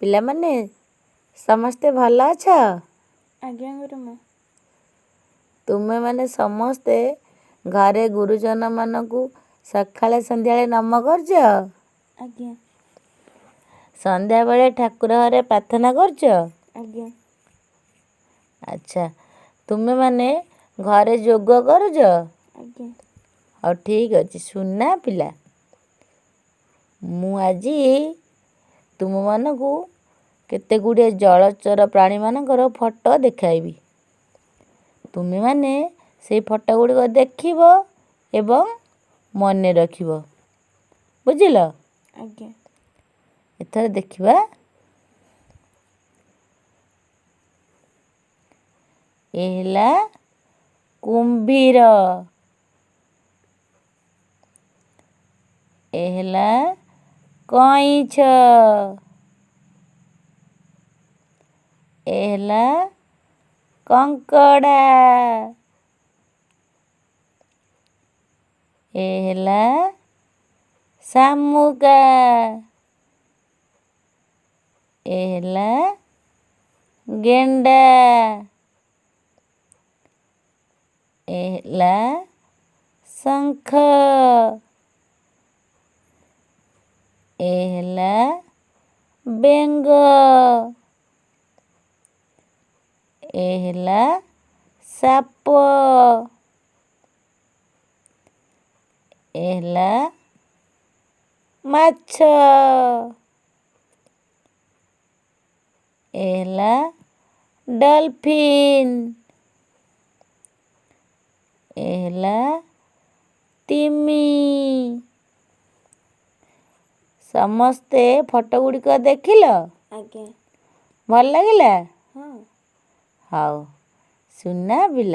ପିଲାମାନେ ସମସ୍ତେ ଭଲ ଅଛ? ଆଜ୍ଞା ଗୁରୁମା। ତୁମେମାନେ ସମସ୍ତେ ଘରେ ଗୁରୁଜନମାନଙ୍କୁ ସକାଳେ ସନ୍ଧ୍ୟାବେଳେ ନମ କରୁଛ? ଆଜ୍ଞା। ସନ୍ଧ୍ୟାବେଳେ ଠାକୁର ଘରେ ପ୍ରାର୍ଥନା କରୁଛ? ଆଜ୍ଞା। ଆଚ୍ଛା, ତୁମେମାନେ ଘରେ ଯୋଗ କରୁଛ? ଆଜ୍ଞା। ହଉ, ଠିକ୍ ଅଛି। ସୁନା ପିଲା, ମୁଁ ଆଜି ତୁମମାନଙ୍କୁ କେତେ ଗୁଡ଼ିଏ ଜଳଚର ପ୍ରାଣୀମାନଙ୍କର ଫଟୋ ଦେଖାଇବି। ତୁମେମାନେ ସେଇ ଫଟୋ ଗୁଡ଼ିକ ଦେଖିବ ଏବଂ ମନେ ରଖିବ, ବୁଝିଲ? ଆଜ୍ଞା। ଏଥର ଦେଖିବା। ଏ ହେଲା କୁମ୍ଭୀର। ଏ ହେଲା କଇଁଛ। ଏ ହେଲା କଙ୍କଡ଼ା। ଏ ହେଲା ଶାମୁକା। ଏ ହେଲା ଗେଣ୍ଡା। ଏ ହେଲା ଶଙ୍ଖ। ଏ ହେଲା ବେଙ୍ଗ। ଏ ହେଲା ସାପ। ଏ ହେଲା ମାଛ। ଏ ହେଲା ଡଲଫିନ୍। ଏ ହେଲା ତିମି। ସମସ୍ତେ ଫଟୋ ଗୁଡ଼ିକ ଦେଖିଲ? ଆଜ୍ଞା। ଭଲ ଲାଗିଲା? ହଁ। ହଉ ସୁନା ପିଲା।